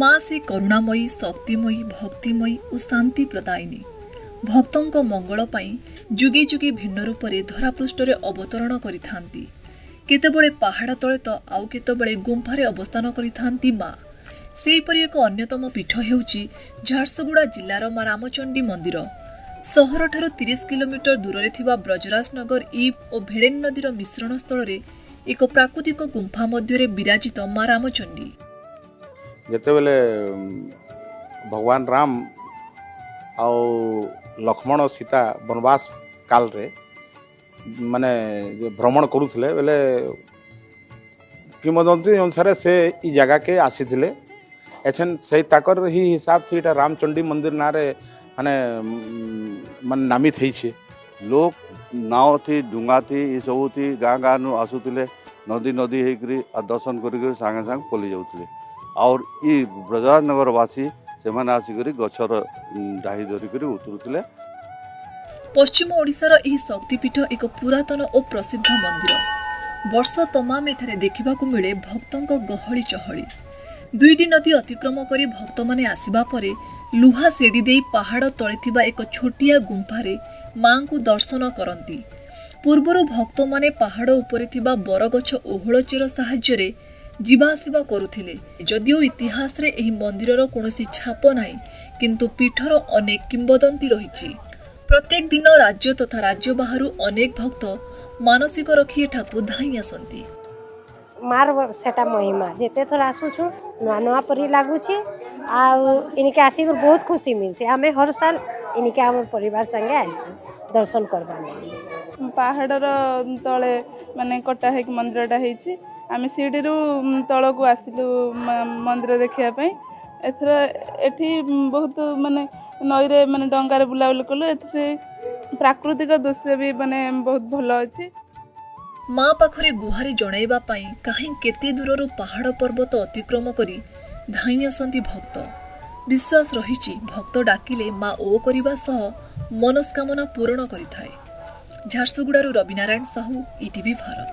ମା ସେ କରୁଣାମୟୀ, ଶକ୍ତିମୟୀ, ଭକ୍ତିମୟୀ ଓ ଶାନ୍ତି ପ୍ରଦାୟିନୀ। ଭକ୍ତଙ୍କ ମଙ୍ଗଳ ପାଇଁ ଯୁଗେ ଯୁଗେ ଭିନ୍ନ ରୂପରେ ଧରାପୃଷ୍ଠରେ ଅବତରଣ କରିଥାନ୍ତି। କେତେବେଳେ ପାହାଡ଼ ତଳେ ତ ଆଉ କେତେବେଳେ ଗୁମ୍ଫାରେ ଅବସ୍ଥାନ କରିଥାନ୍ତି ମା। ସେହିପରି ଏକ ଅନ୍ୟତମ ପୀଠ ହେଉଛି ଝାରସୁଗୁଡ଼ା ଜିଲ୍ଲାର ମା ରାମଚଣ୍ଡୀ ମନ୍ଦିର। ସହରଠାରୁ 30 କିଲୋମିଟର ଦୂରରେ ଥିବା ବ୍ରଜରାଜନଗର ଇବ୍ ଓ ଭେଡ଼େନ ନଦୀର ମିଶ୍ରଣ ସ୍ଥଳରେ ଏକ ପ୍ରାକୃତିକ ଗୁମ୍ଫା ମଧ୍ୟରେ ବିରାଜିତ ମା ରାମଚଣ୍ଡୀ। ଯେତେବେଳେ ଭଗବାନ ରାମ ଆଉ ଲକ୍ଷ୍ମଣ ସୀତା ବନବାସ କାଳରେ ମାନେ ଭ୍ରମଣ କରୁଥିଲେ ବେଲେ, କିମ୍ବଦନ୍ତୀ ଅନୁସାରେ ସେ ଇ ଜାଗାକେ ଆସିଥିଲେ। ଏଛେନ୍ ସେଇ ତାକର ହି ହିସାବ ଥି ଏଇଟା ରାମଚଣ୍ଡୀ ମନ୍ଦିର ନାଁରେ ମାନେ ନାମିତ ହେଇଛେ। ଲୋକ ନାव ଥି, ଡୁଙ୍ଗା ଥି, ଏସବୁ ଥି ଗାଁ ଗାଁନୁ ଆସୁଥିଲେ, ନଦୀ ନଦୀ ହେଇକରି ଆଉ ଦର୍ଶନ କରିକରି ସାଙ୍ଗେ ସାଙ୍ଗେ ପଲେଇ ଯାଉଥିଲେ। ଆଉର୍ ଇ ବ୍ରଜରାଜନଗରବାସୀ ସେମାନେ ଆସିକରି ଗଛର ଡାହି ଧରିକରି ଉତରୁଥିଲେ। ପଶ୍ଚିମ ଓଡ଼ିଶାର ଏହି ଶକ୍ତିପୀଠ ଏକ ପୁରାତନ ଓ ପ୍ରସିଦ୍ଧ ମନ୍ଦିର। ବର୍ଷ ତମାମ ଏଠାରେ ଦେଖିବାକୁ ମିଳେ ଭକ୍ତଙ୍କ ଗହଳି ଚହଳି। ଦୁଇଟି ନଦୀ ଅତିକ୍ରମ କରି ଭକ୍ତମାନେ ଆସିବା ପରେ ଲୁହା ସିଡ଼ି ଦେଇ ପାହାଡ଼ ତଳେ ଥିବା ଏକ ଛୋଟିଆ ଗୁମ୍ଫାରେ ମାଙ୍କୁ ଦର୍ଶନ କରନ୍ତି। ପୂର୍ବରୁ ଭକ୍ତମାନେ ପାହାଡ଼ ଉପରେ ଥିବା ବରଗଛ ଓହଳ ଚେର ସାହାଯ୍ୟରେ ଯିବା ଆସିବା କରୁଥିଲେ। ଯଦିଓ ଇତିହାସରେ ଏହି ମନ୍ଦିରର କୌଣସି ଛାପ ନାହିଁ, କିନ୍ତୁ ପୀଠର ଅନେକ କିମ୍ବଦନ୍ତୀ ରହିଛି। ପ୍ରତ୍ୟେକ ଦିନ ରାଜ୍ୟ ତଥା ରାଜ୍ୟ ବାହାରୁ ଅନେକ ଭକ୍ତ ମାନସିକ ରଖି ଏଠାକୁ ଧାଇଁ ଆସନ୍ତି। ମାର ସେଟା ମହିମା, ଯେତେ ଥର ଆସୁଛୁ ନୂଆ ନୂଆ ପରି ଲାଗୁଛି ଆଉ ଇନିକେ ଆସିକରି ବହୁତ ଖୁସି ମିଲଛି। ଆମେ ହର ସାଲ ଇନିକେ ଆମ ପରିବାର ସାଙ୍ଗେ ଆଇସୁ ଦର୍ଶନ କରବା ଲାଗି। ପାହାଡ଼ର ତଳେ ମାନେ କଟା ହେଇକି ମନ୍ଦିରଟା ହେଇଛି। ଆମେ ସିଡ଼ିରୁ ତଳକୁ ଆସିଲୁ ମନ୍ଦିର ଦେଖିବା ପାଇଁ। ଏଥର ଏଠି ବହୁତ ମାନେ ନଈରେ ମାନେ ଡଙ୍ଗାରେ ବୁଲାବୁଲି କଲୁ। ଏଥିରେ ପ୍ରାକୃତିକ ଦୃଶ୍ୟ ବି ମାନେ ବହୁତ ଭଲ ଅଛି। ମା ପାଖରେ ଗୁହାରି ଜଣାଇବା ପାଇଁ କାହିଁ କେତେ ଦୂରରୁ ପାହାଡ଼ ପର୍ବତ ଅତିକ୍ରମ କରି ଧାଇଁ ଆସନ୍ତି ଭକ୍ତ। ବିଶ୍ୱାସ ରହିଛି, ଭକ୍ତ ଡାକିଲେ ମା ଓ କରିବା ସହ ମନସ୍କାମନା ପୂରଣ କରିଥାଏ। ଝାରସୁଗୁଡ଼ାରୁ ରବିନାରାୟଣ ସାହୁ, ଇଟିଭି ଭାରତ।